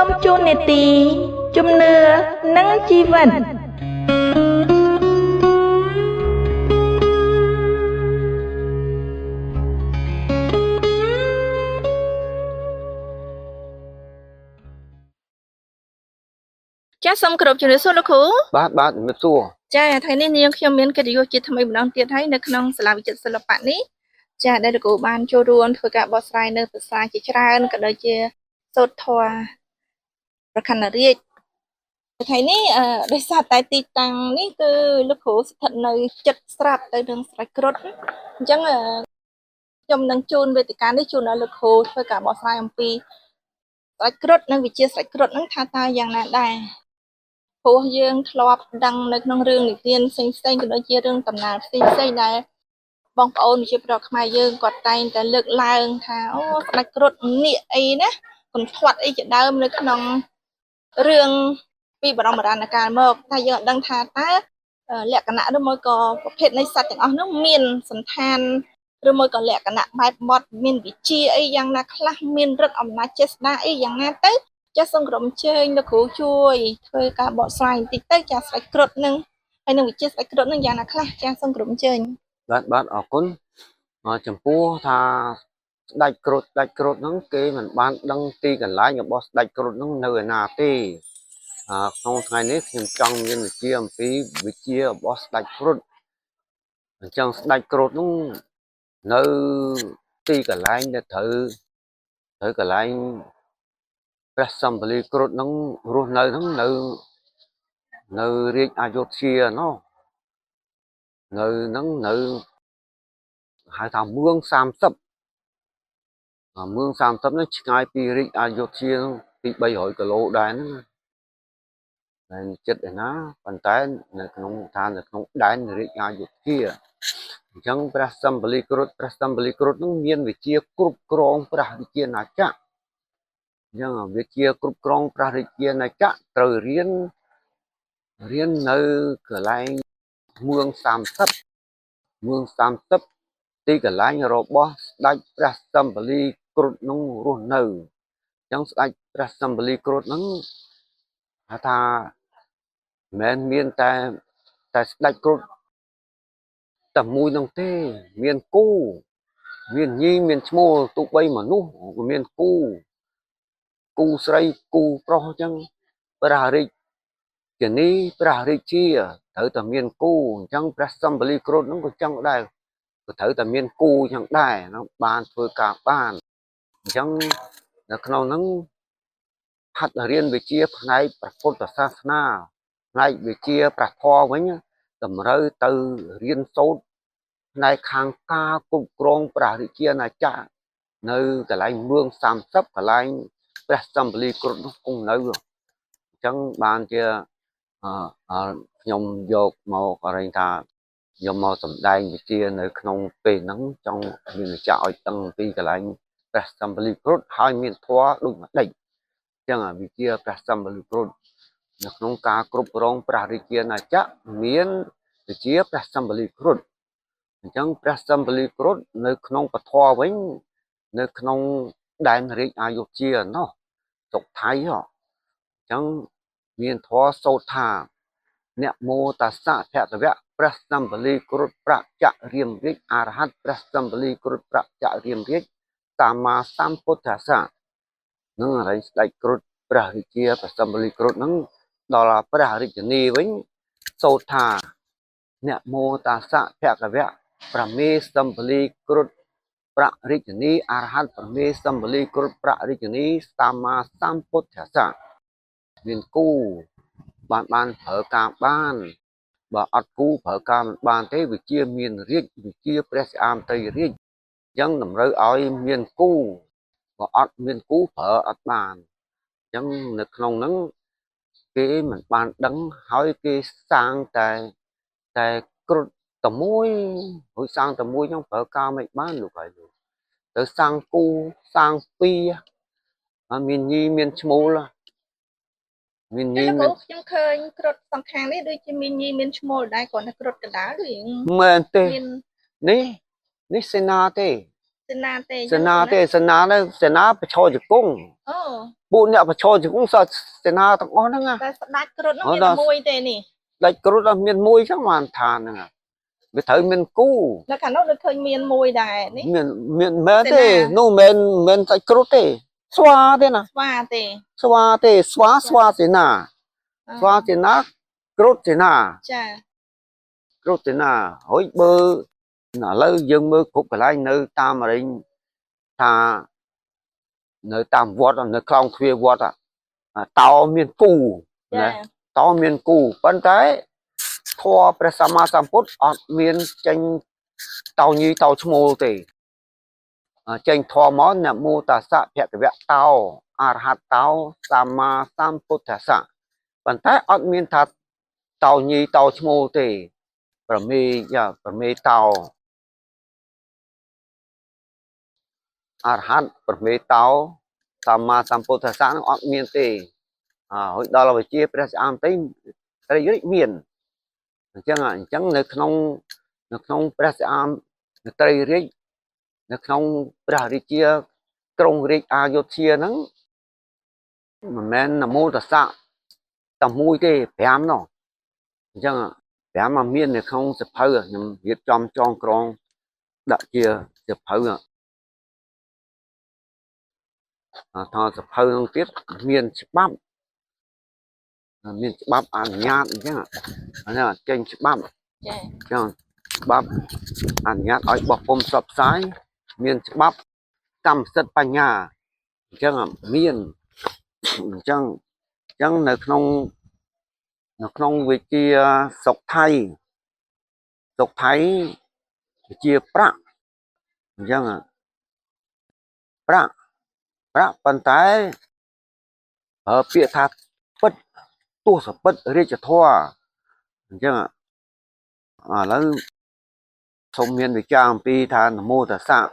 មជូននីតិជំនឿនិងជីវិតចាសសូមគោរពជំរាបសួរលោកគ្រូ បាទបាទជំរាបសួរ ចាថ្ងៃនេះនាងខ្ញុំមានកិត្តិយសជាថ្មីម្ដងទៀតហើយនៅក្នុងសាលាវិចិត្រសិល្បៈនេះចាដែលលោកគ្រូបានចូលរួមធ្វើការបកស្រាយនៅភាសាជាច្រើនក៏ដូចជាសូត្រធម៌ប្រខណ្ឌរាជថ្ងៃនេះដោយសារតែទីតាំងនេះគឺលោកគ្រូស្ថិតនៅចិត្តស្រាប់ទៅនឹងស្រែគ្រុតអញ្ចឹងខ្ញុំនឹងជូនវេទិកានេះជូនដល់លោកគ្រូធ្វើការបកស្រាយអំពីស្រែគ្រុតនិងវិជាស្រែគ្រុតហ្នឹងថាតើយ៉ាងណាដែរព្រោះយើងធ្លាប់ដឹងនៅក្នុងរឿងនិទានផ្សេងៗក៏ដូចជារឿងតំណាលផ្សេងៗដែលបងប្អូនជាប្រុសខ្មែរយើងគាត់តែងតែលើកឡើងថាអូស្ដេចគ្រុឌនាគអីណាកន្ធាត់អីជាដើមនៅក្នុងរឿងពីបរមបុរាណកាលមកតែយើងអត់ដឹងថាតើលក្ខណៈឬមួយក៏ប្រភេទនៃសត្វទាំងអស់នោះមានសន្តានឬមួយក៏លក្ខណៈបែបបទមានវិជាអីយ៉ាងណាខ្លះមានឫទ្ធិអំណាចចេស្តាអីយ៉ាងណាទៅចាសសូមក្រុមជើញលោកគ្រូជួយធ្វើការបកស្រាយបន្តិចទៅចាស្ដេចគ្រុឌនឹងហើយនឹងវិជាស្ដេចគ្រុឌនឹងយ៉ាងណាខ្លះចាសសូមក្រុមជើញ បាទបាទអរគុណចំពោះថាស្ដេចគ្រុឌស្ដេចគ្រុឌហ្នឹងគេមិនបានដឹងទីកន្លែងរបស់ស្ដេចគ្រុឌហ្នឹងនៅឯណាទេក្នុងថ្ងៃនេះខ្ញុំចង់មានវិជាអំពីវិជារបស់ស្ដេចគ្រុឌអញ្ចឹងស្ដេចគ្រុឌហ្នឹងនៅទីកន្លែងដែលត្រូវកន្លែងព្រះសម្ពលីគ្រុឌហ្នឹងរស់នៅហ្នឹងនៅរាជអយុធ្យាណោះនៅហ្នឹងនៅហៅថាមឿង30មឿង30ហ្នឹងឆ្ងាយពីរាជអយុធ្យាហ្នឹងពី300គីឡូដែរហ្នឹងហើយចិត្តឯណាប៉ុន្តែនៅក្នុងឋាននៅក្នុងដែនរាជអយុធ្យាអញ្ចឹងព្រះសម្ពលីគ្រុឌព្រះសម្ពលីគ្រុឌហ្នឹងមានវិជាគ្រប់គ្រងព្រះរាជាណាចក្រអញ្ចឹងវិជាគ្រប់គ្រងព្រះរាជាណាចក្រត្រូវរៀននៅកន្លែងមឿង30មឿង30ទីកន្លែងរបស់ស្ដេចព្រះសម្ពលីគ្រុឌនោះរស់នៅអញ្ចឹងស្ដេចព្រះសម្ពលីគ្រុឌហ្នឹងហៅថាមិនមែនមានតែស្ដេចគ្រុឌតែមួយនោះទេមានគូមានញីមានឈ្មោលទោះបីមនុស្សក៏មានគូគូស្រីគូប្រុសអញ្ចឹងព្រះរាជនីព្រះរាជាត្រូវតែមានគូអញ្ចឹងព្រះសម្ពលីគ្រុឌហ្នឹងក៏ចឹងដែរក៏ត្រូវតែមានគូអញ្ចឹងដែរហ្នឹងបានធ្វើការបានអញ្ចឹងនៅក្នុងហ្នឹងហាត់រៀនវិជាផ្នែកព្រះពុទ្ធសាសនាផ្នែកវិជាព្រះធម៌វិញតម្រូវទៅរៀនសូត្រផ្នែកខាងការគ្រប់គ្រងព្រះរាជាណាចក្រនៅកន្លែងមឿង30កន្លែងព្រះសម្ពលីគ្រុឌនោះគង់នៅអញ្ចឹងបានជាខ្ញុំយកមកអរិញថាខ្ញុំមកសម្ដែងវិជានៅក្នុងពេលហ្នឹងចង់មានវិចារឲ្យដឹងពីកន្លែងព្រះសម្ពលីគ្រុឌហើយមានធម៌ដូចម្ដេចអញ្ចឹងវិជាព្រះសម្ពលីគ្រុឌនៅក្នុងការគ្រប់គ្រងព្រះរាជាណាចក្រមានវិជាព្រះសម្ពលីគ្រុឌអញ្ចឹងព្រះសម្ពលីគ្រុឌនៅក្នុងពធវិញនៅក្នុងដែនរាជអយុធ្យាណោះស្រុកថៃហ៎អញ្ចឹងមានធម៌សូត្រថានមោតាសៈភគវៈព្រះសម្ពលីគ្រុឌប្រចរៀមរាជអរហន្តព្រះសម្ពលីគ្រុឌប្រចរៀមរាជសម្មាសម្ពុទ្ធស្សៈនឹងអរិញស្ដេចគ្រុឌព្រះរាជាព្រះសម្ពលីគ្រុឌនឹងដល់ព្រះរាជនីវិញសូត្រថានមោតាសៈភគវៈព្រះមេសម្ពលីគ្រុឌប្ររាជនីអរហន្តព្រះមេសម្ពលីគ្រុឌប្ររាជនីសម្មាសម្ពុទ្ធស្សៈមានគូបានប្រើការបានបើអត់គូប្រើការមិនបានទេវិជាមានរាជវិជាព្រះសិអាមត្រីរាជអញ្ចឹងតម្រូវឲ្យមានគូបើអត់មានគូប្រើអត់បានអញ្ចឹងនៅក្នុងហ្នឹងគេមិនបានដឹងហើយគេសាងតែគ្រុឌតែមួយរួចសាងតែមួយហ្នឹងប្រើការមិនបានលោកហើយលោកទៅសាងគូសាងពីរមានញីមានឈ្មោលមានញី មានខ្ញុំឃើញគ្រុឌសងខាងនេះដូចជាមានញីមានឈ្មោលដែរគ្រាន់តែគ្រុឌកណ្ដាលដូច មែនទេនេះនេះសេនាទេ សេនាទេ សេនាទេសេនានេះសេនាប្រឈរជង្គង់ អូ ពួកអ្នកប្រឈរជង្គង់សតសេនាទាំងអស់ហ្នឹងណា តែស្ដាច់គ្រុឌហ្នឹងមានតែមួយទេនេះ ដាច់គ្រុឌអត់មានមួយចឹងបានថាហ្នឹងវាត្រូវមានគូ នៅខាងនោះដូចឃើញមានមួយដែរនេះ មានមានមែនទេនោះមិនមែនសាច់គ្រុឌទេស្វាទេណា ស្វាទេ ស្វាទេស្វាស្វាសេនាស្វាសេនាគ្រុឌសេនា ចា គ្រុឌសេនាហើយបើឥឡូវយើងមើលគ្រប់កន្លែងនៅតាមអរិញថានៅតាមវត្តនៅខ្លងទ្វារវត្តតោមានគូ ចា ណាតោមានគូប៉ុន្តែធម៌ព្រះសម្មាសម្ពុទ្ធអត់មានចេញតោញីតោឈ្មោលទេចេញធម៌មកនមោតាសៈភគវៈតោអរហតោសម្មាសម្ពុទ្ធស្សៈប៉ុន្តែអត់មានថាតោញីតោឈ្មោលទេប្រមេយ៉ាប្រមេតោអរហន្តប្រមេតោសម្មាសម្ពុទ្ធស្សៈនឹងអត់មានទេអហើយដល់វិជាព្រះស្អាមតីត្រីរាជមានអញ្ចឹងអញ្ចឹងនៅក្នុងនៅក្នុងព្រះស្អាមត្រីរាជនៅក្នុងព្រះរាជាក្រុងរាជអាយុធ្យាហ្នឹងមិនមែននមោតស្សៈតែមួយទេ5នោះអញ្ចឹង5មកមាននៅក្នុងសភៅខ្ញុំរៀបចំចងក្រងដាក់ជាសភៅថាសភៅនោះទៀតមានច្បាប់មានច្បាប់អនុញ្ញាតអញ្ចឹងអានេះចេញច្បាប់ ចា អញ្ចឹងច្បាប់អនុញ្ញាតឲ្យបោះពុំផ្សព្វផ្សាយមានច្បាប់កម្មសិទ្ធិបញ្ញាអញ្ចឹងមានអញ្ចឹងអញ្ចឹងនៅក្នុងនៅក្នុងវិជាស្រុកថៃស្រុកថៃវិជាប្រាក់អញ្ចឹងប្រាក់ប្រាក់ប៉ុន្តែប្រើពាក្យថាពិតទសពិតរាជធម៌អញ្ចឹងឥឡូវសូមមានវិចារអំពីថានមោតស្សៈ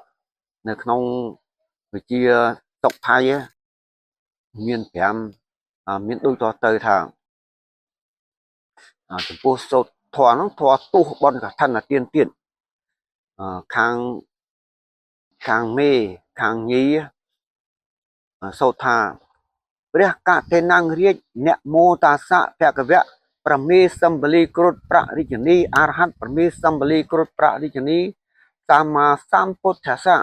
នៅក្នុងវិជាស្រុកថៃមាន5មានដូចតទៅថាចំពោះសូត្រធម៌ហ្នឹងធម៌ទោសបុណ្យកឋិនទានទៀតខាងខាងមេខាងញីសូត្រថាព្រះកតេនងរាជនមោតាសៈភគវៈប្រមេសម្បលីគ្រុតប្ររិជនីអរហន្តប្រមេសម្បលីគ្រុតប្ររិជនីសម្មាសម្ពុទ្ធស្សៈ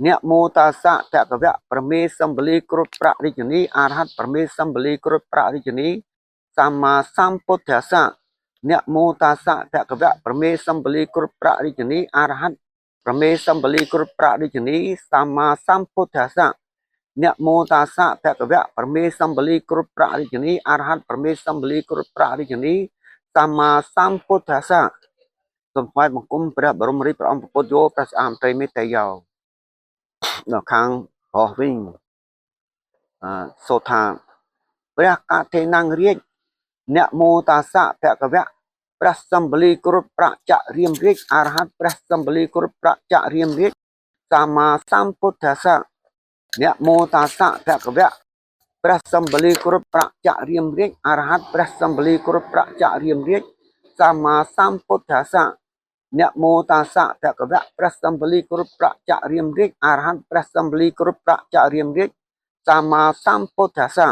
នមោតាសៈភគវៈប្រមេសម្បលីគ្រុតប្ររិជនីអរហន្តប្រមេសម្បលីគ្រុតប្ររិជនីសម្មាសម្ពុទ្ធស្សៈនមោតាសៈភគវៈប្រមេសម្បលីគ្រុតប្ររិជនីអរហន្តប្រមេសម្បលីគ្រុតប្ររិជនីសម្មាសម្ពុទ្ធស្សៈនមោតាសៈភគវៈប្រមេសម្បលីគ្រុតប្ររិជនីអរហន្តប្រមេសម្បលីគ្រុតប្ររិជនីសម្មាសម្ពុទ្ធស្សៈសូមថ្វាយបង្គំព្រះបរមរាជព្រះអង្គពុទ្ធយោព្រះស្អាមត្រីមេតយោដល់ខាងប្រុសវិញអសូត្រថាព្រះកថេនងរាជនមោតាសៈភគវៈព្រះសម្បលីគ្រុតប្រចរិមរាជអរហន្តព្រះសម្បលីគ្រុតប្រចរិមរាជសម្មាសម្ពុទ្ធស្សៈនមោតាសៈភគវៈព្រះសម្បលីគ្រុតប្រចរិមរាជអរហន្តព្រះសម្បលីគ្រុតប្រចរិមរាជសម្មាសម្ពុទ្ធស្សៈនមោតាសៈភគវៈព្រះសម្បលីគ្រុតប្រចរិមរាជអរហន្តព្រះសម្បលីគ្រុតប្រចរិមរាជសម្មាសម្ពុទ្ធស្សៈ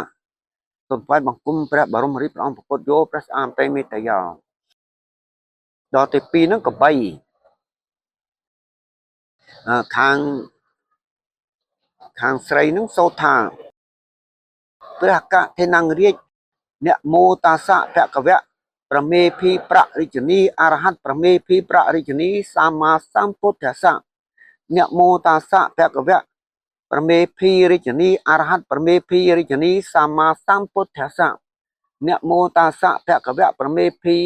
សូមថ្វាយបង្គំព្រះបរមរាជព្រះអង្គពុទ្ធយោព្រះស្អាមតេមេតយោដល់ទី2ហ្នឹងកបីខាងខាងស្រីហ្នឹងសូត្រថាព្រះកថេនងរាជនមោតាសៈភគវៈប្រមេភីប្ររិជនីអរហន្តប្រមេភីប្ររិជនីសម្មាសម្ពុទ្ធស្សៈនមោតាសៈភគវៈប្រមេភីរិជនីអរហន្តប្រមេភីរិជនីសម្មាសម្ពុទ្ធស្សៈនមោតាសៈភគវៈប្រមេភី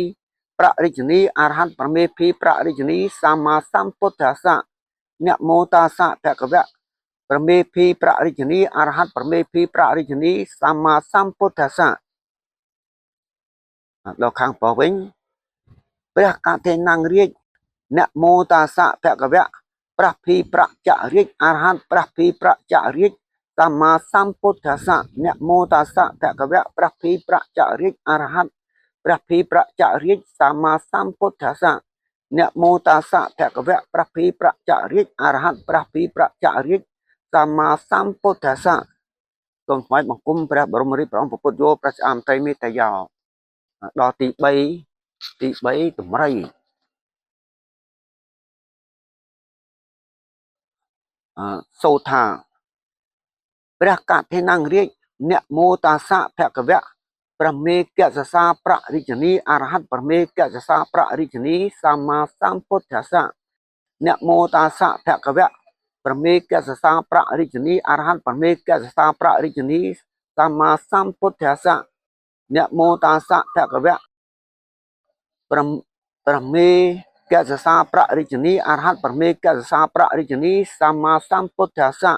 ប្ររិជនីអរហន្តប្រមេភីប្ររិជនីសម្មាសម្ពុទ្ធស្សៈនមោតាសៈភគវៈប្រមេភីប្ររិជនីអរហន្តប្រមេភីប្ររិជនីសម្មាសម្ពុទ្ធស្សៈដល់ខាងប្រុសវិញព្រះកថេនងរាជនមោតាសៈភគវៈព្រះភីប្រចរាជអរហន្តព្រះភីប្រចរាជសម្មាសម្ពុទ្ធស្សៈនមោតាសៈភគវៈព្រះភីប្រចរាជអរហន្តព្រះភីប្រចរាជសម្មាសម្ពុទ្ធស្សៈ នមោតាសៈភគវៈព្រះភីប្រចរិយអរហន្តព្រះភីប្រចរិយសម្មាសម្ពុទ្ធស្សៈសូមថ្វាយបង្គំព្រះបរមរាជព្រះអង្គពុទ្ធយោព្រះស្អាមត្រីមេតយោដល់ទី3ទី3តម្រៃសូថាព្រះកថេនងរាជនមោតាសៈភគវៈព្រះមេកសសាប្ររិជនីអរហន្តព្រះមេកសសាប្ររិជនីសម្មាសម្ពុទ្ធស្សៈនមោតាសៈភគវៈព្រះមេកសសាប្ររិជនីអរហន្តព្រះមេកសសាប្ររិជនីសម្មាសម្ពុទ្ធស្សៈនមោតាសៈភគវៈព្រះមេកសសាប្ររិជនីអរហន្តព្រះមេកសសាប្ររិជនីសម្មាសម្ពុទ្ធស្សៈ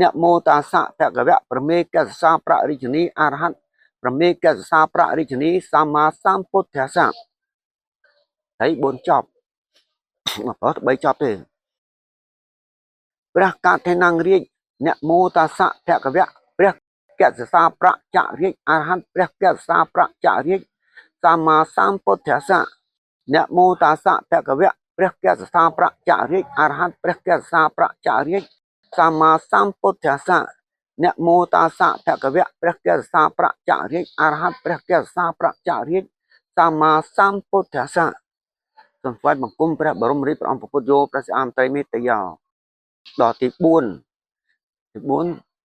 នមោតាសៈភគវៈព្រះមេកសសាប្ររិជនីអរហន្តព្រះមេកសសាប្ររិជនីសម្មាសម្ពុទ្ធស្សៈហើយ4ចប់មកប្រុស3ចប់ទេព្រះកថេនងរាជនមោតាសៈភគវៈព្រះកសសាប្រចរិយអរហន្តព្រះកសសាប្រចរិយសម្មាសម្ពុទ្ធស្សៈនមោតាសៈភគវៈព្រះកសសាប្រចរិយអរហន្តព្រះកសសាប្រចរិយសម្មាសម្ពុទ្ធស្សៈនមោតាសៈភគវៈព្រះកសសាប្រចរិយអរហន្តព្រះកសសាប្រចរិយសម្មាសម្ពុទ្ធស្សៈសូមថ្វាយបង្គំព្រះបរមរាជព្រះអង្គពុទ្ធយោព្រះស្អាមត្រីមេតយោដល់ទី4ទី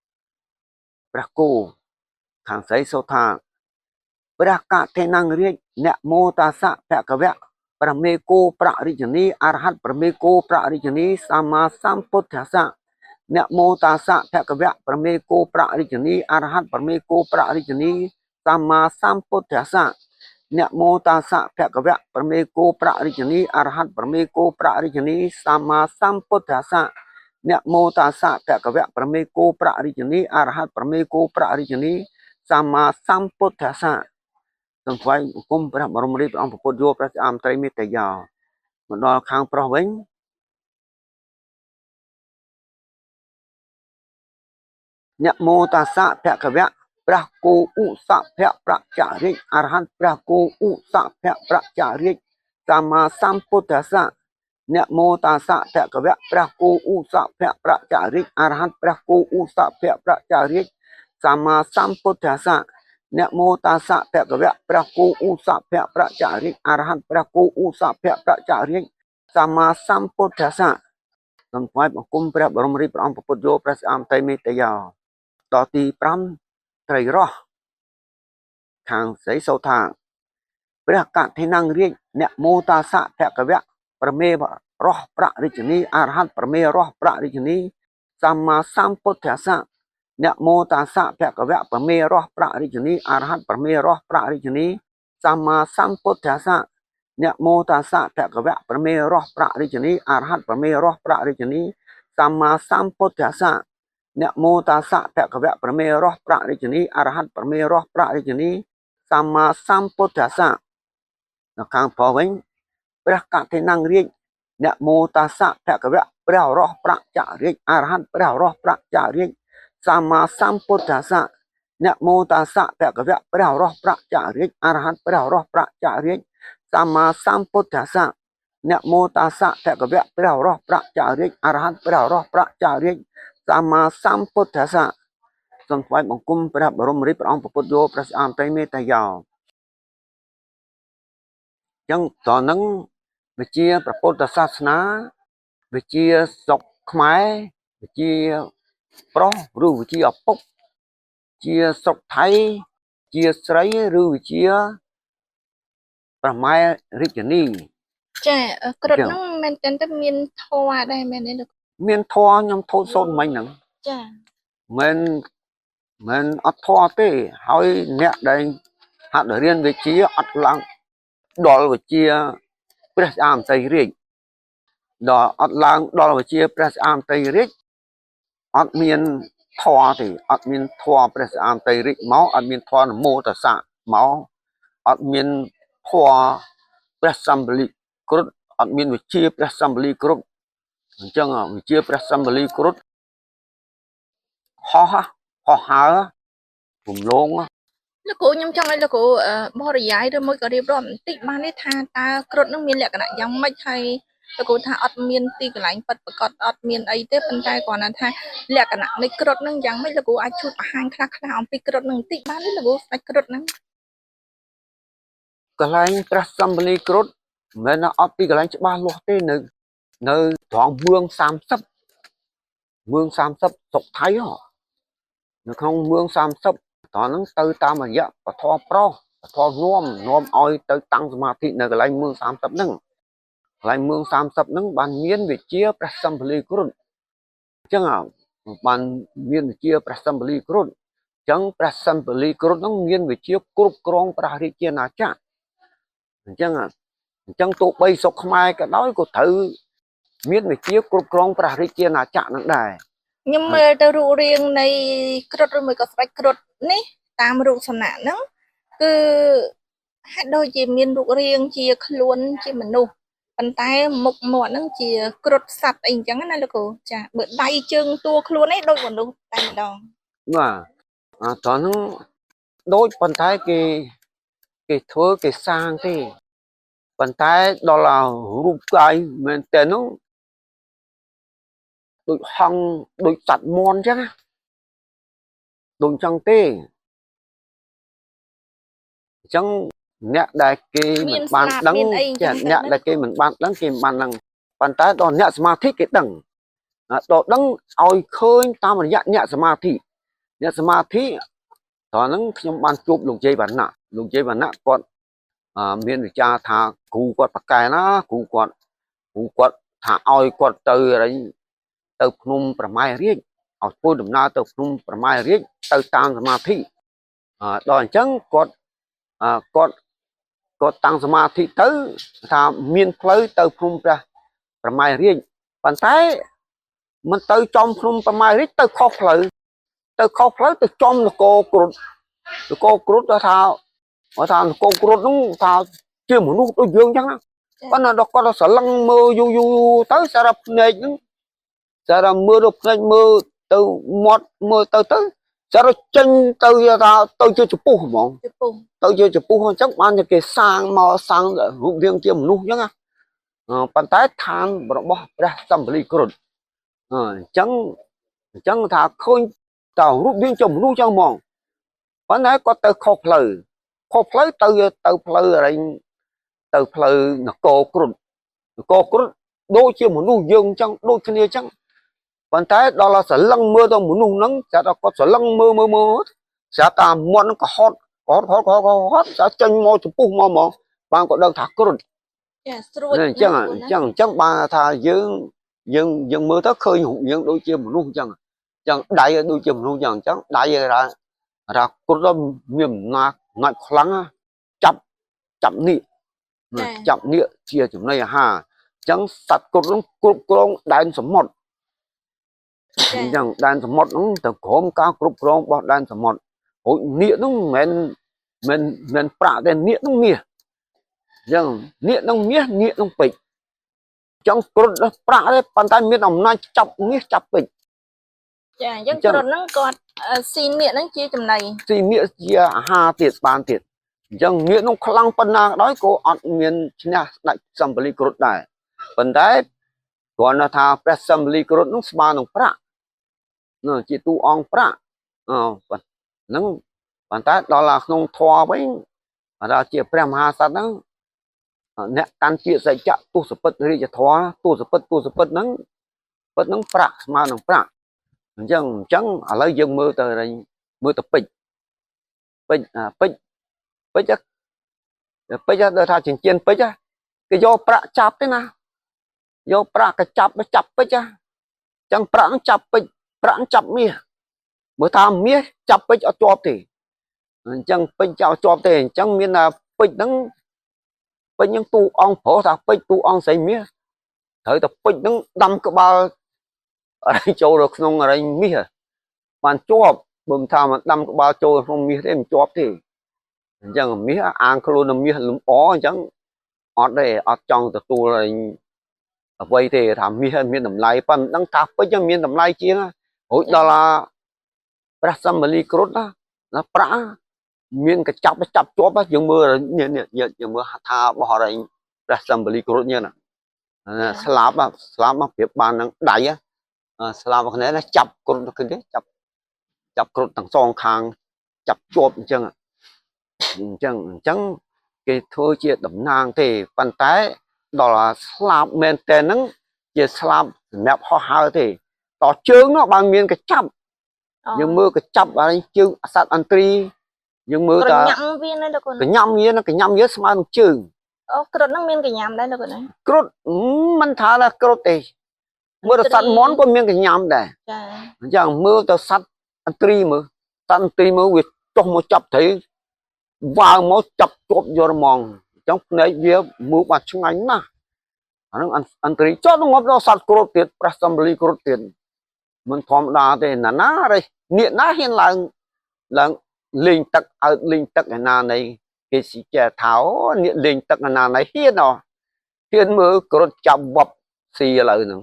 4ព្រះគោខាងស្រីសូថាព្រះកថេនងរាជនមោតាសៈភគវៈព្រះមេគោប្ររិជនីអរហន្តព្រះមេគោប្ររិជនីសម្មាសម្ពុទ្ធស្សៈនមោតាសៈភគវៈព្រះមេគោប្ររិជនីអរហន្តព្រះមេគោប្ររិជនីសម្មាសម្ពុទ្ធស្សៈនមោតាសៈភគវៈព្រះមេគោប្ររិជនីអរហន្តព្រះមេគោប្ររិជនីសម្មាសម្ពុទ្ធស្សៈនមោតាសៈភគវៈព្រះមេគោប្ររិជនីអរហន្តព្រះមេគោប្ររិជនីសម្មាសម្ពុទ្ធស្សៈសូមថ្វាយបង្គំព្រះបរមរាជព្រះអង្គពុទ្ធយោព្រះស្អាមត្រីមេតយោមកដល់ខាងប្រុសវិញនមោតាសៈភគវៈព្រះគោឧសភៈប្រចរិយអរហន្តព្រះគោឧសភៈប្រចរិយសម្មាសម្ពុទ្ធស្សៈនមោតាសៈភគវៈព្រះគោឧសភៈប្រចរិយអរហន្តព្រះគោឧសភៈប្រចរិយសម្មាសម្ពុទ្ធស្សៈនមោតាសៈភគវៈព្រះគោឧសភៈប្រចរិយអរហន្តព្រះគោឧសភៈប្រចរិយសម្មាសម្ពុទ្ធស្សៈសូមថ្វាយបង្គំព្រះបរមរាជព្រះអង្គពុទ្ធយោព្រះស្អាមត្រីមេតយោដល់ទី5ត្រីរស់ខាងស្រីសូថាព្រះកថេនងរាជនមោតាសៈភគវៈព្រះមេរស់ប្ររិជនីអរហន្តព្រះមេរស់ប្ររិជនីសម្មាសម្ពុទ្ធស្សៈនមោតាសៈភគវៈព្រះមេរស់ប្ររិជនីអរហន្តព្រះមេរស់ប្ររិជនីសម្មាសម្ពុទ្ធស្សៈនមោតាសៈភគវៈព្រះមេរស់ប្ររិជនីអរហន្តព្រះមេរស់ប្ររិជនីសម្មាសម្ពុទ្ធស្សៈនមោតាសៈភគវៈព្រះមេរស់ប្ររិជនីអរហន្តព្រះមេរស់ប្ររិជនីសម្មាសម្ពុទ្ធស្សៈនៅខាងប្រុសវិញព្រះកថេនងរាជនមោតាសៈភគវៈព្រះរស់ប្រចរិយអរហន្តព្រះរស់ប្រចរិយសម្មាសម្ពុទ្ធស្សៈនមោតាសៈភគវៈព្រះរស់ប្រចរិយអរហន្តព្រះរស់ប្រចរិយសម្មាសម្ពុទ្ធស្សៈនមោតាសៈភគវៈព្រះរស់ប្រចរិយអរហន្តព្រះរស់ប្រចរិយសម្មាសម្ពុទ្ធស្សៈសូមថ្វាយបង្គំព្រះបរមរាជព្រះអង្គពុទ្ធយោព្រះស្អាមត្រីមេតយោចឹងតនឹងវិជាព្រះពុទ្ធសាសនាវិជាស្រុកខ្មែរវិជាប្រុសឬវិជាឪពុកជាស្រុកថៃជាស្រីឬវិជាព្រះម៉ែរាជនី ចាគ្រុឌហ្នឹងមែនតើទៅមានធម៌ដែរមែនទេលោក មានធម៌ខ្ញុំធូតសូត្រមិញហ្នឹង ចា មិនអត់ធម៌ទេហើយអ្នកដែលហាត់រៀនវិជាអត់ឡើងដល់វិជាព្រះស្អាមតីរាជដល់អត់ឡើងដល់វិជាព្រះស្អាមតីរាជអត់មានធម៌ទេអត់មានធម៌ព្រះស្អាមតីរាជមកអត់មានធម៌នមោតស្សៈមកអត់មានធម៌ព្រះសម្បលិគ្រុឌអត់មានវិជាព្រះសម្បលិគ្រុឌអញ្ចឹងវិជាព្រះសម្បលិគ្រុឌហោះហោះហើររំលង លោកគ្រូខ្ញុំចង់ឲ្យលោកគ្រូបរិយាយឬមួយក៏រៀបរាប់បន្តិចបានទេថាតើគ្រុឌនឹងមានលក្ខណៈយ៉ាងម៉េចហើយលោកគ្រូថាអត់មានទីកន្លែងពិតប្រាកដអត់មានអីទេប៉ុន្តែគ្រាន់តែថាលក្ខណៈនៃគ្រុឌនឹងយ៉ាងម៉េចលោកគ្រូអាចជួយបង្ហាញខ្លះៗអំពីគ្រុឌនឹងបន្តិចបានទេលោកគ្រូស្ដេចគ្រុឌហ្នឹង កន្លែងព្រះសម្ពលីគ្រុឌមិនមែនថាអត់ទីកន្លែងច្បាស់លាស់ទេនៅនៅត្រង់មឿង30មឿង30ស្រុកថៃហ៎នៅក្នុងមឿង30ត្រង់ហ្នឹងទៅតាមរយៈពធប្រុសពធនាំនាំឲ្យទៅតាំងសមាធិនៅកន្លែងមឿង30ហ្នឹងកន្លែងមឿង30ហ្នឹងបានមានវិជាព្រះសម្ពលីគ្រុឌអញ្ចឹងបានមានវិជាព្រះសម្ពលីគ្រុឌអញ្ចឹងព្រះសម្ពលីគ្រុឌហ្នឹងមានវិជាគ្រប់គ្រងព្រះរាជាណាចក្រអញ្ចឹងអញ្ចឹងទោះបីស្រុកខ្មែរក៏ដោយក៏ត្រូវមានវិជាគ្រប់គ្រងព្រះរាជាណាចក្រនឹងដែរ ខ្ញុំមើលទៅរូបរាងនៃគ្រុឌឬមួយក៏ស្ដេចគ្រុឌនេះតាមរូបសំណាកហ្នឹងគឺហាក់ដូចជាមានរូបរាងជាខ្លួនជាមនុស្សប៉ុន្តែមុខមាត់ហ្នឹងជាគ្រុឌសត្វអីអញ្ចឹងណាលោកគ្រូចាបើដៃជើងតួខ្លួនឯងដូចមនុស្សតែម្ដង បាទអាត្រង់ហ្នឹងដូចប៉ុន្តែគេគេធ្វើគេសាងទេប៉ុន្តែដល់អារូបកាយមែនតើហ្នឹងដូចហង្សដូចសត្វមាន់អញ្ចឹងណាដូចអញ្ចឹងទេអញ្ចឹងអ្នកដែលគេ មាន មិនបាន ស្លាប ដឹង មានអីអញ្ចឹ ចា ងទៅ អ្នក ណា ដែលគេមិនបានដឹងគេមិនបានដឹងប៉ុន្តែដល់អ្នកសមាធិគេដឹងដល់ដឹងឲ្យឃើញតាមរយៈអ្នកសមាធិអ្នកសមាធិតោះហ្នឹងខ្ញុំបានជួបលោកយាយវណ្ណៈលោកយាយវណ្ណៈគាត់មានវិចារថាគ្រូគាត់ប្រកែណាគ្រូគាត់គ្រូគាត់ថាឲ្យគាត់ទៅអីទៅភ្នំប្រម៉ែរាជឲ្យធ្វើដំណើរទៅភ្នំប្រម៉ែរាជទៅតាមសមាធិដល់អញ្ចឹងគាត់គាត់គាត់តាំងសមាធិទៅថាមានផ្លូវទៅភ្នំព្រះប្រម៉ែរាជប៉ុន្តែមិនទៅចំភ្នំប្រម៉ែរាជទៅខុសផ្លូវទៅខុសផ្លូវទៅចំនគរគ្រុឌនគរគ្រុឌថាថានគរគ្រុឌហ្នឹងថាជាមនុស្សដូចយើងអញ្ចឹងណាប៉ុន្តែដល់គាត់ស្រឡឹងមើលយូរយូរទៅសារៈភ្នែកហ្នឹងសារៈមើលទៅភ្នែកមើលទៅមាត់មើលទៅទៅសារៈចេញទៅថាទៅជាចំពុះហ្មង ចំពុះ ទៅជាចំពុះអញ្ចឹងបានជាគេសាងមកសាងរូបរាងជាមនុស្សអញ្ចឹងណាប៉ុន្តែឋានរបស់ព្រះសម្ពលីគ្រុឌអញ្ចឹងអញ្ចឹងថាឃើញតើរូបរាងជាមនុស្សអញ្ចឹងហ្មងប៉ុន្តែគាត់ទៅខុសផ្លូវខុសផ្លូវទៅទៅផ្លូវអរិញទៅផ្លូវនគរគ្រុឌនគរគ្រុឌដូចជាមនុស្សយើងអញ្ចឹងដូចគ្នាអញ្ចឹងប៉ុន្តែដល់ស្រឡឹងមើលទៅមនុស្សហ្នឹងស្រាប់តែគាត់ស្រឡឹងមើលមើលមើលស្រាប់តែមាត់ហ្នឹងក៏ហត់ហត់ហត់ហត់ហត់ស្រាប់ចេញមកចំពុះមកហ្មងបានក៏ដឹងថាគ្រុឌ ចាស្រួច អញ្ចឹងអញ្ចឹងអញ្ចឹងបានថាយើងយើងយើងមើលទៅឃើញរូបយើងដូចជាមនុស្សអញ្ចឹងអញ្ចឹងដៃដូចជាមនុស្សអញ្ចឹងអញ្ចឹងដៃថាថាគ្រុឌមានអំណាចអំណាចខ្លាំងចាប់ចាប់នេះចាប់នេះជាចំណីអាហារអញ្ចឹងសត្វគ្រុឌហ្នឹងគ្រប់គ្រងដែនសមុទ្រអញ្ចឹងដែនសមុទ្រហ្នឹងទៅក្រោមការគ្រប់គ្រងរបស់ដែនសមុទ្ររួចនាគហ្នឹងមិនមែនមិនប្រាក់ទេនាគហ្នឹងមាសអញ្ចឹងនាគហ្នឹងមាសនាគហ្នឹងពេជ្រចង់គ្រុឌប្រាក់ទេប៉ុន្តែមានអំណាចចាប់មាសចាប់ពេជ្រ ចាអញ្ចឹងគ្រុឌហ្នឹងគាត់ស៊ីនាគហ្នឹងជាចំណី ស៊ីនាគជាអាហារទៀតបានទៀតអញ្ចឹងនាគនោះខ្លាំងប៉ុណ្ណាក៏ដោយក៏អត់មានឈ្នះស្ដេចសម្ពលីគ្រុឌដែរប៉ុន្តែគ្រាន់តែថាព្រះសម្ពលីគ្រុឌនោះស្មើនឹងប្រាក់នោះជាតួអង្គប្រាក់អហ្នឹងប៉ុន្តែដល់ក្នុងធម៌វិញដល់ជាព្រះមហាក្សត្រហ្នឹងអ្នកកាន់ជាសច្ចៈទសពិតរាជធម៌ទសពិតទសពិតហ្នឹងពិតហ្នឹងប្រាក់ស្មើនឹងប្រាក់អញ្ចឹងអញ្ចឹងឥឡូវយើងមើលទៅមើលទៅពេជ្រពេជ្រពេជ្រពេជ្រពេជ្រដល់ថាចិញ្ចៀនពេជ្រគេយកប្រាក់ចាប់ទេណាយកប្រាក់ក៏ចាប់ចាប់ពេជ្រអញ្ចឹងប្រាក់ចាប់ពេជ្រប្រាក់ចាប់មាសមើលថាមាសចាប់ពេជ្រអត់ជាប់ទេអញ្ចឹងពេជ្រចោលជាប់ទេអញ្ចឹងមានថាពេជ្រហ្នឹងពេជ្រហ្នឹងទូអង្គប្រុសថាពេជ្រទូអង្គស្រីមាសត្រូវតែពេជ្រហ្នឹងដាំក្បាលចូលទៅក្នុងអរិញមាសបានជាប់បើមិនថាមិនដាំក្បាលចូលក្នុងមាសទេមិនជាប់ទេអញ្ចឹងមាសអាងខ្លួននឹងមាសលំអអញ្ចឹងអត់ទេអត់ចង់ទទួលអ្វីទេថាមាសមានតម្លៃប៉ុន្តែមិនដឹងថាពេជ្រមានតម្លៃជាងរួចដល់ព្រះសម្មាលីគ្រុឌណាប្រាក់ មានកញ្ចប់ចាប់ជាប់យើងមើលនេះនេះយើងមើលថារបស់រែងព្រះសម្បលីគ្រុឌនេះណាស្លាប់ស្លាប់មកប្រៀបបាននឹងដៃស្លាប់គ្នាណាចាប់គ្រុឌឃើញទេចាប់ចាប់គ្រុឌទាំងសងខាងចាប់ជាប់អញ្ចឹងអញ្ចឹងអញ្ចឹងគេធ្វើជាតំណាងទេប៉ុន្តែដល់ស្លាប់មែនតើហ្នឹងជាស្លាប់សម្រាប់ហោះហើរទេតជើងនោះបានមានកញ្ចាប់យើងមើលកញ្ចាប់អីជើងសត្វអន្ត្រីយើងមើល តាកញ្ញាំវាណាលោក កញ្ញាំវាណាកញ្ញាំវាស្មើនឹងជើង អូគ្រុឌហ្នឹងមានកញ្ញាំដែរលោកណា គ្រុឌមិនថាថាគ្រុឌទេមើលទៅសត្វមន់ក៏មានកញ្ញាំដែរ ចា អញ្ចឹងមើលទៅសត្វអន្ត្រីមើលសត្វអន្ត្រីមើលវាចុះមកចាប់ត្រីវ៉ាវមកចាប់ជាប់យល់ហ្មងអញ្ចឹងភ្នែកវាមើលបានឆ្ងាញ់ណាស់អាហ្នឹងអន្ត្រីចុះងាប់ដល់សត្វគ្រុឌទៀតព្រះសម្បលីគ្រុឌទៀតមិនធម្មតាទេណាណារេនាគណាហ៊ានឡើងឡើងលេងទឹកអើតលេងទឹកឯណានៃគេស៊ីចែថាអូនាគលេងទឹកឯណានៃហ៊ានអហ៊ានមើលគ្រុឌចាប់វប់ស៊ីឥឡូវហ្នឹង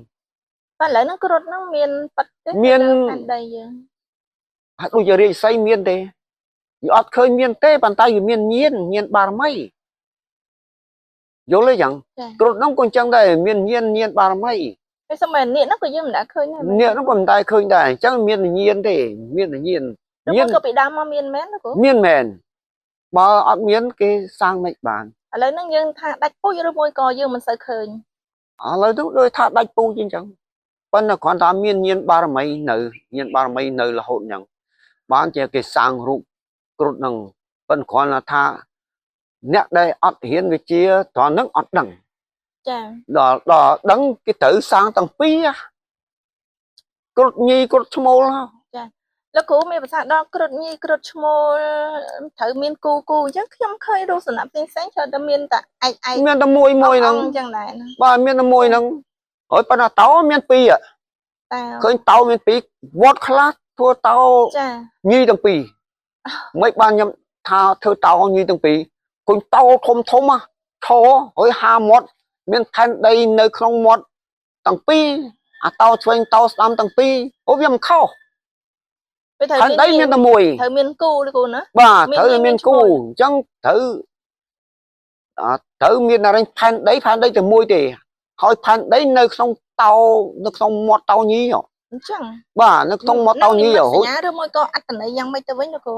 តែឥឡូវហ្នឹងគ្រុឌហ្នឹងមានប៉ិតទេ មាន ផែនដីយើង ហើយដូចជារាជសីមានទេវាអត់ឃើញមានទេប៉ុន្តែវាមានញៀនញៀនបារមីយល់ទេចឹងគ្រុឌហ្នឹងក៏អញ្ចឹងដែរមានញៀនញៀនបារមី ហើយសម័យនាគហ្នឹងក៏យើងមិនដែលឃើញដែរ នាគហ្នឹងក៏មិនដែលឃើញដែរអញ្ចឹងមានញៀនទេមានញៀន ញៀនក៏ពីដើមមកមានមែនលោកគ្រូ មានមែនបើអត់មានគេសាងមិនបាន ឥឡូវហ្នឹងយើងថាដាច់ពូជឬមួយក៏យើងមិនសូវឃើញ ឥឡូវហ្នឹងដូចថាដាច់ពូជអញ្ចឹងប៉ុន្តែគ្រាន់តែមានញៀនបារមីនៅញៀនបារមីនៅរហូតអញ្ចឹងបានជាគេសាងរូបគ្រុឌហ្នឹងប៉ុន្តែគ្រាន់តែថាអ្នកដែលអត់រៀនវិជ្ជាត្រង់ហ្នឹងអត់ដឹង ចា ដល់ដល់ដឹងគេត្រូវសាងទាំងពីរគ្រុឌញីគ្រុឌឈ្មោល ចាលោកគ្រូមានប្រសាសន៍ដល់គ្រុឌញីគ្រុឌឈ្មោលត្រូវមានគូគូអញ្ចឹងខ្ញុំឃើញរូបសំណាក់ផ្សេងៗច្រើនតែមានតែឯកឯក មានតែមួយមួយហ្នឹង អញ្ចឹងដែរ បាទមានតែមួយហ្នឹងហើយប៉ុន្តែតោមានពីរ តើ ឃើញតោមានពីរវត្តខ្លះធ្វើតោ ចា ញីទាំងពីរមិនបានខ្ញុំថាធ្វើតោញីទាំងពីរឃើញតោធំធំឈរហើយហាមាត់មានផែនដីនៅក្នុងមាត់ទាំងពីរអាតោឆ្វេងតោស្ដាំទាំងពីរអូវាមិនខុសផែនដីមានតែមួយ ត្រូវមានគូឬគូណា បាទត្រូវមានគូអញ្ចឹងត្រូវត្រូវមានអរិញផែនដីផែនដីតែមួយទេហើយផែនដីនៅក្នុងតោនៅក្នុងមាត់តោញី អញ្ចឹង បាទនៅក្នុងមាត់តោញី រហូតសញ្ញាឬមួយក៏អត្តន័យយ៉ាងម៉េចទៅវិញលោកគ្រូ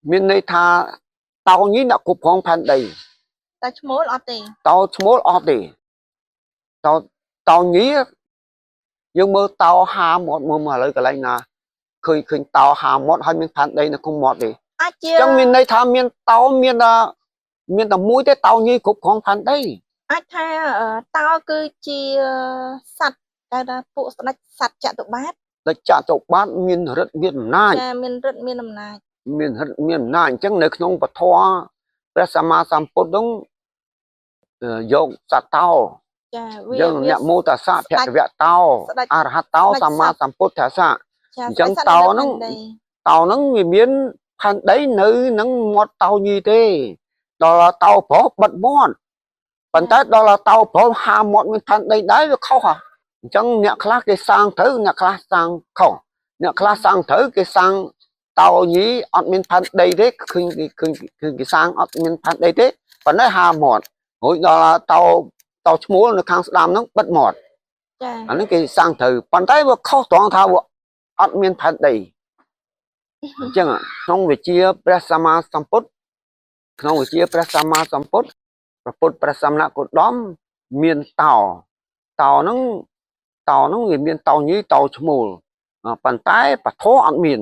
មានន័យថាតោញីអ្នកគ្រប់គ្រងផែនដី តែឈ្មោលអត់ទេ តោឈ្មោលអត់ទេតោតោញីយើងមើលតោហាមាត់មើលមកឥឡូវកន្លែងណាឃើញឃើញតោហាមាត់ហើយមានផែនដីនៅក្នុងមាត់ទេ អាចជា អញ្ចឹងមានន័យថាមានតោមានតែមានតែមួយទេតោញីគ្រប់គ្រងផែនដី អាចថាតោគឺជាសត្វគេថាពួកស្ដេចសត្វចតុបាទ ស្ដេចចតុបាទមានឫទ្ធិមានអំណាច ចាមានឫទ្ធិមានអំណាច មានឫទ្ធិមានអំណាចអញ្ចឹងនៅក្នុងពធព្រះសម្មាសម្ពុទ្ធនោះយកសត្វតោ ចាវា យើងអ្នកមោតសៈភគវៈតោអរហតោសម្មាសម្ពុទ្ធស្សៈអញ្ចឹងតោហ្នឹងតោហ្នឹងវាមានផែនដីនៅនឹងមាត់តោញីទេដល់តោប្រុសបិទមាត់ប៉ុន្តែដល់តោប្រុសហាមាត់មានផែនដីដែរវាខុសហ่ะអញ្ចឹងអ្នកខ្លះគេសាងត្រូវអ្នកខ្លះសាងខុសអ្នកខ្លះសាងត្រូវគេសាងតោញីអត់មានផែនដីទេឃើញឃើញឃើញគេសាងអត់មានផែនដីទេប៉ុន្តែហាមាត់រួចដល់តោតោឈ្មោលនៅខាងស្ដាំហ្នឹងបិទមាត់ ចា អានេះគេសាងត្រូវប៉ុន្តែវាខុសត្រង់ថាវាអត់មានផែនដីអញ្ចឹងក្នុងវិជាព្រះសម្មាសម្ពុទ្ធក្នុងវិជាព្រះសម្មាសម្ពុទ្ធព្រះពុទ្ធព្រះសមណគោតមមានតោតោហ្នឹងតោហ្នឹងវាមានតោញីតោឈ្មោលប៉ុន្តែពធអត់មាន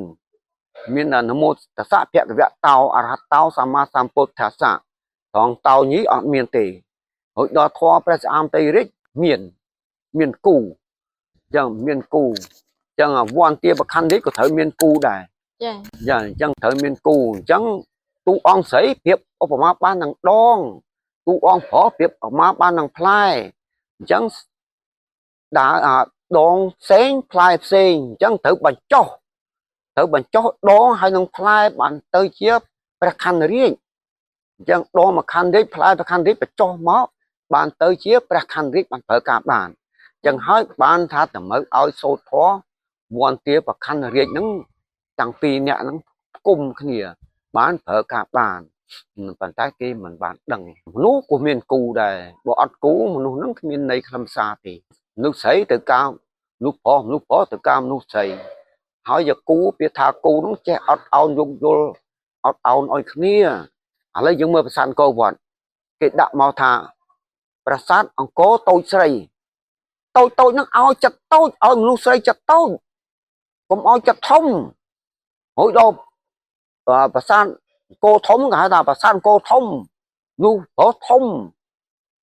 មាននមោតសៈភគវៈតោអរហតោសម្មាសម្ពុទ្ធស្សៈត្រង់តោញីអត់មានទេរួចដល់ធម៌ព្រះស្អាមតីរាជមានមានគូអញ្ចឹងមានគូអញ្ចឹងវន្តាបខណ្ឌនេះក៏ត្រូវមានគូដែរ ចា ចាអញ្ចឹងត្រូវមានគូអញ្ចឹងទូអង្គស្រីប្រៀបឧបមាបាននឹងដងទូអង្គប្រុសប្រៀបឧបមាបាននឹងផ្លែអញ្ចឹងដើរអាដងផ្សេងផ្លែផ្សេងអញ្ចឹងត្រូវបញ្ចុះត្រូវបញ្ចុះដងហើយនឹងផ្លែបានទៅជាព្រះខណ្ឌរាជអញ្ចឹងដងមួយខណ្ឌរាជផ្លែព្រះខណ្ឌរាជបញ្ចុះមកបានទៅជាព្រះខណ្ឌរាជបានប្រើការបានអញ្ចឹងហើយបានថាតម្រូវឲ្យសូត្រធម៌វន្តាប្រខណ្ឌរាជហ្នឹងទាំងពីរអ្នកហ្នឹងផ្គុំគ្នា បានប្រើការបានប៉ុន្តែគេមិនបានដឹងមនុស្សក៏មានគូដែរបើអត់គូមនុស្សហ្នឹងគ្មានន័យខ្លឹមសារទេមនុស្សស្រីទៅការមនុស្សប្រុសមនុស្សប្រុសទៅការមនុស្សស្រីហើយយកគូពាក្យថាគូហ្នឹងចេះអត់ឱនយោគយល់អត់ឱនឲ្យគ្នាឥឡូវយើងមើលប្រាសាទអង្គរវត្តគេដាក់មកថាប្រាសាទអង្គរតូចស្រីតូចតូចហ្នឹងឲ្យចិត្តតូចឲ្យមនុស្សស្រីចិត្តតូចកុំឲ្យចិត្តធំហើយដល់ប្រាសាទអង្គរធំគេហៅថាប្រាសាទអង្គរធំនោះប្រុសធំ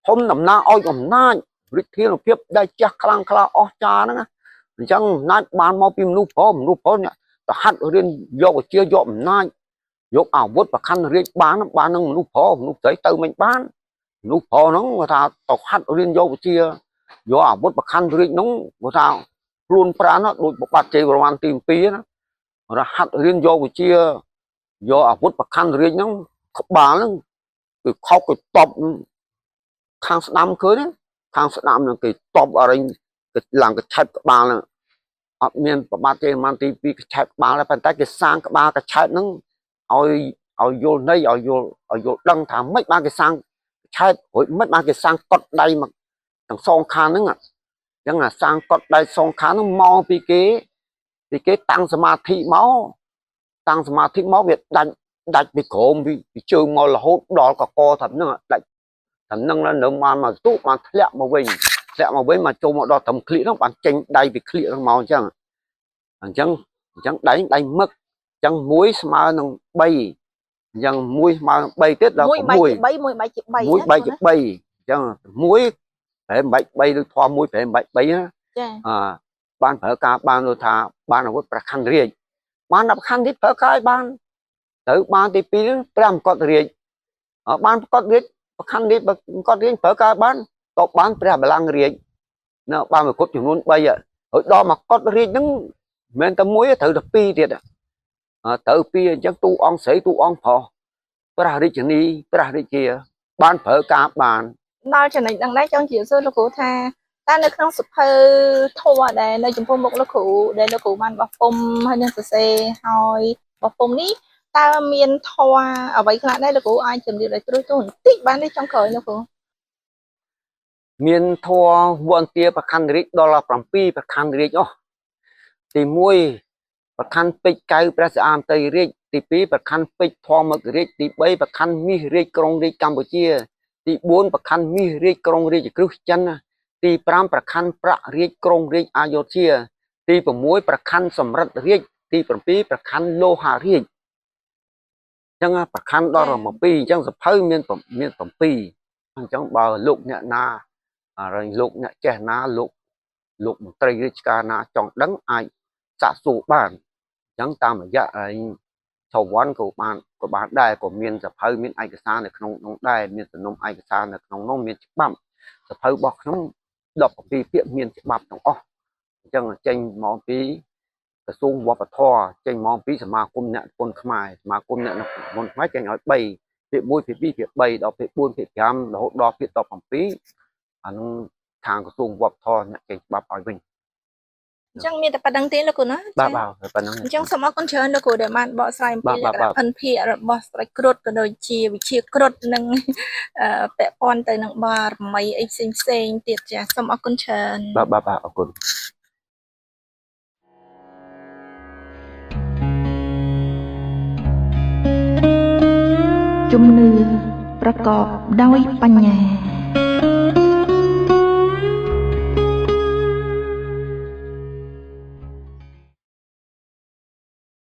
ធំតំណាងឲ្យអំណាចឫទ្ធានុភាពដែលចាស់ខ្លាំងក្លាអស្ចារ្យហ្នឹងអញ្ចឹងអំណាចបានមកពីមនុស្សប្រុសមនុស្សប្រុសអ្នកទៅហាត់រៀនយកវិជាយកអំណាចយកអាវុធប្រខណ្ឌរាជបានបាននឹងមនុស្សប្រុសមនុស្សស្រីទៅមិនបានមនុស្សប្រុសហ្នឹងគាត់ថាទៅហាត់រៀនយកវិជាយកអាវុធប្រខណ្ឌរាជហ្នឹងគាត់ថាខ្លួនប្រាណដូចបបាត់ជ័យវរ្ម័នទី7ណារហាត់រៀនយកវិជាយកអាវុធប្រខណ្ឌរាជហ្នឹងក្បាលហ្នឹងគឺខោកគេតបខាងស្ដាំឃើញណាខាងស្ដាំហ្នឹងគេតបអរិញគេឡើងកឆែបក្បាលហ្នឹងអត់មានប្របាត់ទេប្រហែលទី2កឆែបក្បាលដែរប៉ុន្តែគេសាងក្បាលកឆែបហ្នឹងឲ្យឲ្យយល់ន័យឲ្យយល់ឲ្យយល់ដឹងថាម៉េចបានគេសាងឆែបរួចមិនបានគេសាងកត់ដៃមកទាំងសងខាងហ្នឹងអញ្ចឹងអាសាងកត់ដៃសងខាងហ្នឹងមកពីគេតាំងសមាធិមកតាំងសមាធិមកវាដាច់ដាច់ពីក្រោមពីជើងមករហូតដល់កកថាហ្នឹងដាច់ថាហ្នឹងនៅបានមកទូបានធ្លាក់មកវិញធ្លាក់មកវិញមកចូលមកដល់ត្រឹមក្លៀកហ្នឹងបានចេញដៃពីក្លៀកហ្នឹងមកអញ្ចឹងអញ្ចឹងអញ្ចឹងដៃដៃមឹកអញ្ចឹង1ស្មើនឹង3អញ្ចឹង1ស្មើនឹង3ទៀតដល់ 1 6 បែកជា3 1បែកជា3 1បែកជា3អញ្ចឹង1 5បែក3ដូចធម៌1 5បែក3ណា ចា អបានប្រើការបានដូចថាបានអាវុធប្រខណ្ឌរាជបានដល់ប្រខណ្ឌរាជប្រើការឲ្យបានទៅបានទី2ហ្នឹងព្រះមកុដរាជបានមកុដរាជប្រខណ្ឌរាជមកុដរាជប្រើការបានក៏បានព្រះបលាំងរាជនៅបានមកគ្រប់ចំនួន3ហើយដល់មកុដរាជហ្នឹងមិនមែនតែមួយទេត្រូវតែ2ទៀតត្រូវ2អញ្ចឹងទូអង្គស្រីទូអង្គប្រុសព្រះរាជនីព្រះរាជាបានប្រើការបាន ដល់ចំណុចហ្នឹងដែរចង់ជម្រាបសួរលោកគ្រូថាតើនៅក្នុងសភៅធម៌ដែលនៅចំពោះមុខលោកគ្រូដែលលោកគ្រូបានបោះពុំហើយនឹងសរសេរហើយបោះពុំនេះតើមានធម៌អ្វីខ្លះដែរលោកគ្រូអាចជម្រាបឲ្យត្រួសត្រាសបន្តិចបានទេចុងក្រោយលោកគ្រូ មានធម៌វន្តាប្រខណ្ឌរាជដល់7ប្រខណ្ឌរាជអស់ទី1ប្រខណ្ឌពេជ្រកៅព្រះស្អាមតីរាជទី2ប្រខណ្ឌពេជ្រធម្មរាជទី3ប្រខណ្ឌមាសរាជក្រុងរាជកម្ពុជាទី4ប្រខណ្ឌមាសរាជក្រុងរាជគ្រឹះចិនទី5ប្រខណ្ឌប្រាក់រាជក្រុងរាជអយោធិយាទី6ប្រខណ្ឌសំរិទ្ធរាជទី7ប្រខណ្ឌលោហរាជអញ្ចឹងប្រខណ្ឌដល់7អញ្ចឹងសភៅមានមាន7អញ្ចឹងបើលោកអ្នកណាអរិញលោកអ្នកចេះណាលោកលោកមន្ត្រីរាជការណាចង់ដឹងអាចសាកសួរបានអញ្ចឹងតាមរយៈអរិញឆវ័នក៏បានដែរក៏មានសភៅមានឯកសារនៅក្នុងនោះដែរមានសំណុំឯកសារនៅក្នុងនោះមានច្បាប់សភៅរបស់ខ្ញុំ17ពាក្យមានច្បាប់ទាំងអស់អញ្ចឹងចេញមកពីក្រសួងវប្បធម៌ចេញមកពីសមាគមអ្នកនិពន្ធខ្មែរសមាគមអ្នកនិពន្ធខ្មែរចេញឲ្យ3ភាគ1ភាគ2ភាគ3ដល់ភាគ4ភាគ5រហូតដល់ភាគ17អានឹងខាងក្រសួងវប្បធម៌អ្នកចេញច្បាប់ឲ្យវិញ អញ្ចឹងមានតែប៉ុណ្្នឹងទេលោកគ្រូណា បាទបាទប៉ុណ្្នឹង អញ្ចឹងសូមអរគុណច្រើនលោកគ្រូដែលបានបកស្រាយអំពីលក្ខណៈភិនភាគរបស់ស្ដេចគ្រុឌក៏ដូចជាវិជាគ្រុឌនិងពាក់ព័ន្ធទៅនឹងបារមីអីផ្សេងផ្សេងទៀតចាសូមអរគុណច្រើន បាទបាទបាទអរគុណ ជំនឿប្រកបដោយបញ្ញា